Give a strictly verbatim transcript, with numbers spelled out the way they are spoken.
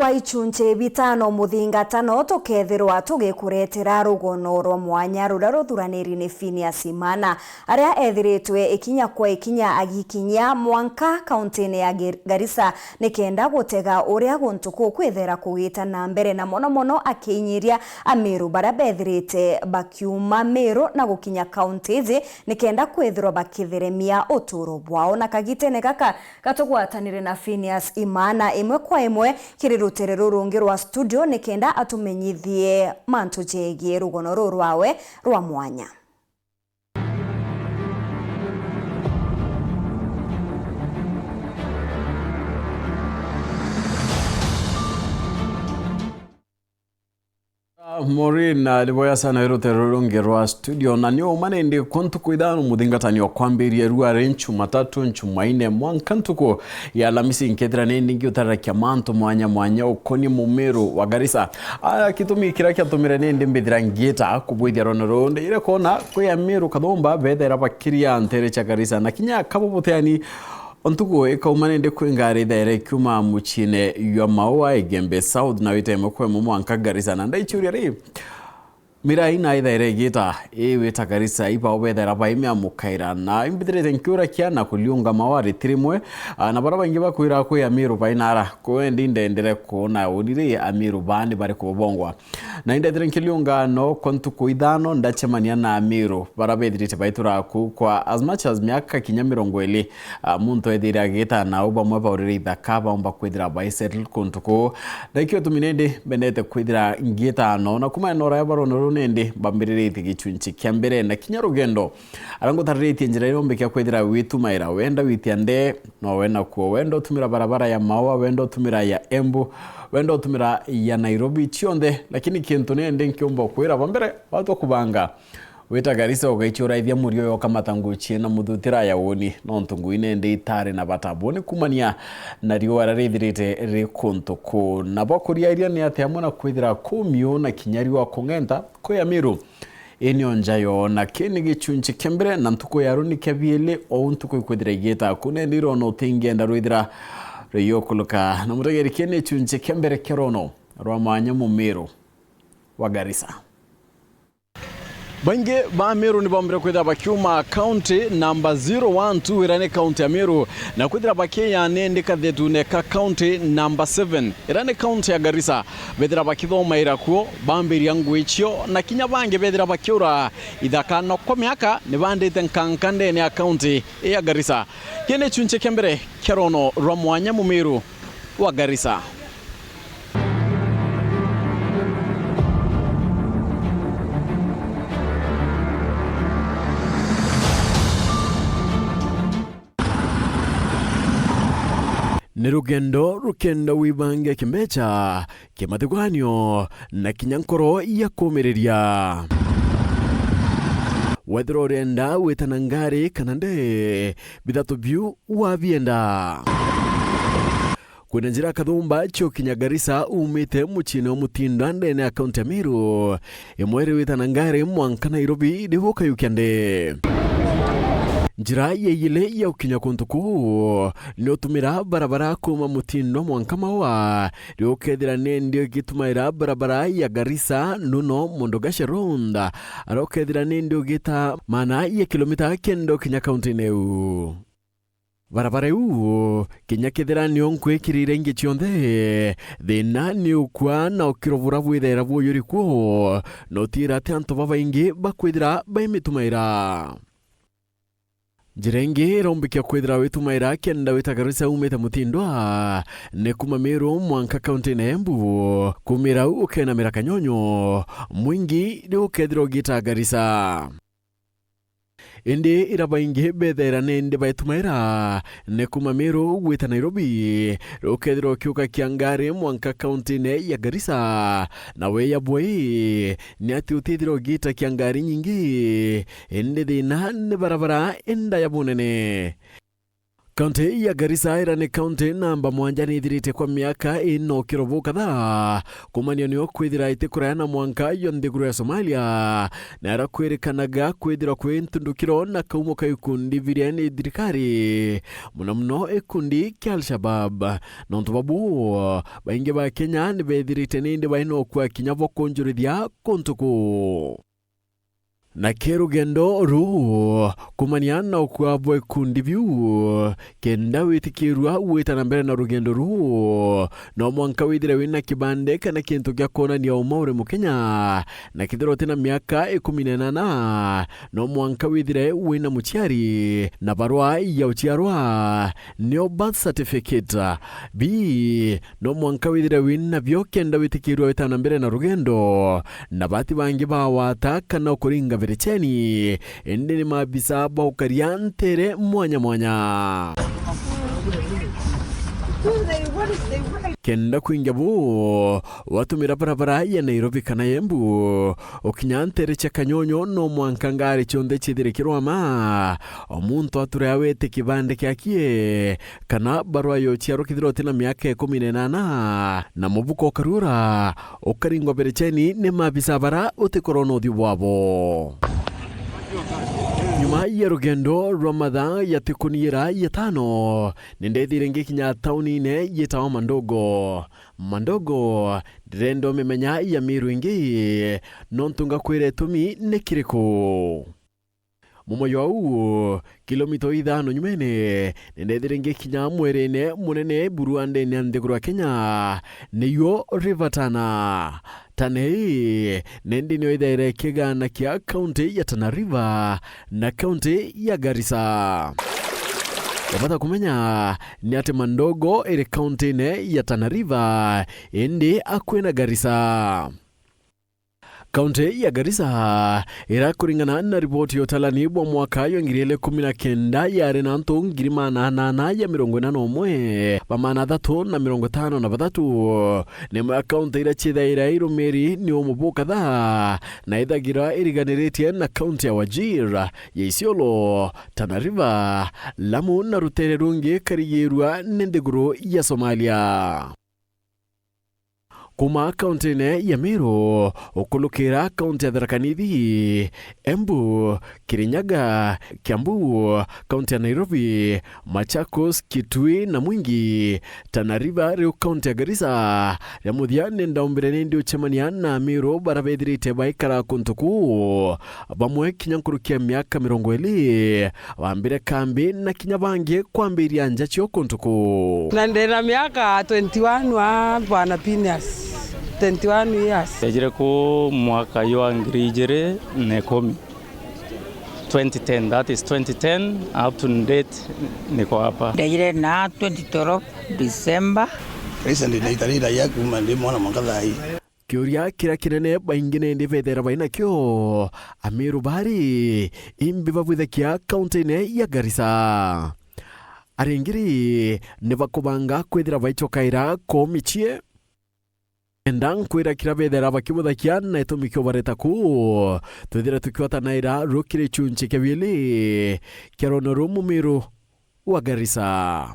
Kwa ichunchi bitano muthingatano, tukethirwa tugikuretera rugono rwa mwanya ruria ruthuraniri ni Phineas Imana, aria ethiritwe ikinya kwa ikinya agikinyia mwanka kauntini ya Gir-, Garissa, nikenda gutega uria guntu kukwithera kugita na mbere, na mono mono akiinyiria Amiru baria bethirite bakiuma Miru na gukinya kaunti iji, nikenda kwithirwa bakitheremia uturo bwao. Na kagitene gaka, gatugwatanire na Phineas Imana imwe kwa imwe kiri rutere rurungi rwa studio, nikenda atumenyithie mantu jegie rugono ruu rwawe rwa mwanya. Ah, Maureen, ah, ni boya sana rutere rurungi rwa studio, na ni uma nindi kwa ntuku ithano muthingatani wa kwambiria riu ari Nchumatatu, Nchumaine, mwanka ntuku ya Alamisi, nkethira nindi ngiutarirakia mantu mwanya mwanya ukonie Mumiru wa Garissa. Ah, gitumi kiria kiatumire nindi mbithira ngiita kubwithia rwano ruu, ndire kwona kwi Amiru kathumba bethera bakiria ntere cia Garissa, na kinya kabu buteani O ntuku ikauma nindi kwi ngari ithaire ikiuma muciine jwa Maua, Igembe South, na wita imwe kwa imwe mwanka Garissa. Na ndaichuria ri, miraa ii na ithaire igita ii wita Garissa, ibao bethaira baimia mukaira? Na imbithirite nkiurakia na kuliunga Maua riti rimwe, ah, na baria baingi bakwira kwi Amiru bainara, kwendi ndendere kwona uni ri Amiru baa ni bariku bobongwa. Na indethire nkiliunga no kwa ntuku ithano ndacemania na Amiru, baria bethirite baitura ku kwa as much as miaka kinya mirongo iri. Ah, muntu ethire agita nau, bamwe baurire ithaka, baumba kwithira bai settle kuntu kuu. Na ikio tumi nindi mbendete kwithira ngiita no, na kuma na uraya barona ruu nindi mbambiriritie gichunchi kia mbere na kinya rugendo. Ara ngutariritie njira iria umbikia kwithira witumaira, wenda witia ndee, no we nakuo, wenda utumira barabara ya Maua, wenda utumira ya Embu, wenda utumira ya Nairobi, cionthe, lakini kintu nindi nkiumba kwira, ba mbere, watwa kubanga, wita Garissa ugaichia uraithia murio yoka matanguchie na muthutira ya uni, nontu ngui nindi itari na bata buni kumania na riua riria rithirite ri kuntu kuu. Na bwa kuriairia ni ati amwe na kwithira kumiu na kinya riua kung'enta kwi Amiru, ii nio nja yoo, na kii ni gichunchi kia mbere, na ntuku ya ruu ni kia biili, ou ntuku ikwithira igiita. Kuu nindi irona utingienda rwithira ruyukuluka. Na mutegeri, kii ni gichunchi kia mbere kia rwono rwa mwanya Mumiru wa Garissa. Baingi ba Amiru ni bombire kwithira bakiuma county number zero one two, iria ni county ya Meru, na kwithira bakiya nindi kathetune ka county number seven, iria ni county ya Garissa. Bethira bakithomaira kuo, bambiria ngui cio, na kinya bangi bethira bakiura ithaka no kwa miaka ni bandite nkanka ndene ya county ya Garissa. Kii ni chunche kia mbere kia rwono rwa mwanya Mumiru wa Garissa. Ni rugendo rukenda wibange kimbecha, kimathugwanio, na kinya nkoro ya kumiriria. Wethirwa urenda gwitana ngari kana ndee, bithatu biu wabienda. Kwina njira kathumba cia ukinya Garissa umite muciine wa Mutindwa ndene ya kaunti ya Meru, imwe iri witana ngari mwanka Nairobi, riu ukayukia ndee. Njira ya ijili ya ukinya kuntu kuu ni utumira barabara kuuma Mutindwa mwanka Maua, riu ukethira ni ndio igitumaira barabara ya Garissa Nuno Modogashe Road, ara ukethira ni ndio ugita maana ya kilomita kenda ukinya kaunti-ini iu. Barabara iu, kinya kethira nio nkwikirire ingi cionthe, thina ni ukua na ukiro bura bwithaira bwuyuri kuo, na utiira ati antu babaingi bakwithira baimitumaira. Njira ingi irombikia kwithira witumaira kenda wita Garissa umite Mutindwa, ni kuma Meru mwanka kaunti-ini ya Embu, kumira au ukenamira Kanyonyo, mwingi riu ukethira ugita Garissa. Indi ira baingi bethaira nindi baitumaira ni kuma Meru gwita Nairobi, rukethirwa ukiuka kia ngari mwanka kaunti-ini ya Garissa. Na weya bwai ni ati utithirwa ugita kia ngari nyingi, indi thina ni barabara enda ya bunene. Kaunti ya Garissa, ira ni kaunti namba mwanja, ni ithirite kwa miaka ina ukiro bukatha, kumania nio kwithira itikuraya na mwanka yo nthiguru ya Somalia, na ira kwirikanaga kwithirwa kwi ntundukiro na kaumo ka ikundi biria ni thirikari, muno muno ikundi kia Al-Shabab. Nontu babu, baingi ba Kenya ni bethirite nindi bai na ukua kinya bwa kunjurithia kuntu kuu. Na ki rugendo ruu, kumania na ukua bwa ikundi biu, kenda witikirua gwita na mbere na rugendo ruu, no mwanka withire wina kibande kana kintu gia kwonania uma uri Mukenya, na kethirwa uti na miaka ikumi na inana, no mwanka withire wina muciari na barua ya uciarwa, nio birth certificate. Bii no mwanka withire wina bio kenda witikirua wita na mbere na rugendo, na bati bangi bawata kana ukuringa berecheni, indi ni maabisa ba ukaria ntere mwanya mwanya. Kenda kwingia buu, watumira barabara ya Nairobi kana Embu, ukinya ntere cia Kanyonyo, no mwanka ngari cionthe ciithire kirwama, o muntu ature awete kibande kiakie, kana barua ya uciarwa kethirwa uti na miaka ikumi na inana, na mubuko ukarura, ukaringwa berecheni ni maabisa bara utikorwa na uthiu bwabo. Nyuma ya rugendo rwa mathaa ya tikuniira yatano, ni ndethire ngikinya taunine yitawa Mandogo. Mandogo, ndirenda umimenya ya Miru ingi, nontu ngakwira itumi ni kiriku. Mumo jwa uu, kilomita ithano nyumene, ni ndethire ngikinya mwerene munene buru wa ndene ya nthiguru ya Kenya, niyo River Tana. Tana ii, nindi nio ithaire kigana kia kaunti ya Tana River na kaunti ya Garissa. Bata kumenya ni ati Mandogo iri kauntine ya Tana River, indi akui na Garissa. Kaunti ya Garissa, ira kuringana na riboti ya utalani bwa mwaka ya ngiri igiri ikumi na kenda, yari na antu ngiri maana anana ya mirongo ina na umwe, ba maana athatu na mirongo itano na bathatu. Ni imwe ya kaunti ira ciithaira irumiri ni umu bukatha, na ithagira iriganiritie na kaunti ya Wajir, ya Isiolo, Tana River, Lamu na rutere rungi karigirua ni nthiguru ya Somalia. Kuma kauntine ya Meru, ukulukira kaunti ya Tharaka Nithi, Embu, Kirinyaga, Kiambu, kaunti ya Nairobi, Machakos, Kitui na Mwingi, Tana River, riu kaunti ya Garissa. Ria muthia ni ndaumbire nindi ucemania na Ameru bara bethirite baikara kuntu kuu, bamwe kinya nkuruki ya miaka mirongo iri, bambire kambi na kinya bangi kwambiria nja cio kuntu kuu. Na ndina miaka twenty-one wa Bwana Phineas, twenty-one years. Ndejire ku mwaka jwa ngiri ijiri na ikumi, twenty ten, that is twenty ten up to date, niko hapa. Ndejire na twenty twelve December. Recently, ndaitari raia kuma ndi mwana mwanka thaa ii. Kiuria kiria kinene baingi nindi bethera bainakio, Ameru bari imbi babwithakia kauntine ya Garissa. Aringiri ni bakubanga kwithira baicokaira kuu micii? Enda nkwira kiria bethera bakibuthakia na itumi kio bareta kuu, twithire tukiotanaira rukiri chunchi kia biili kia rono ru Mumiru wa Garissa.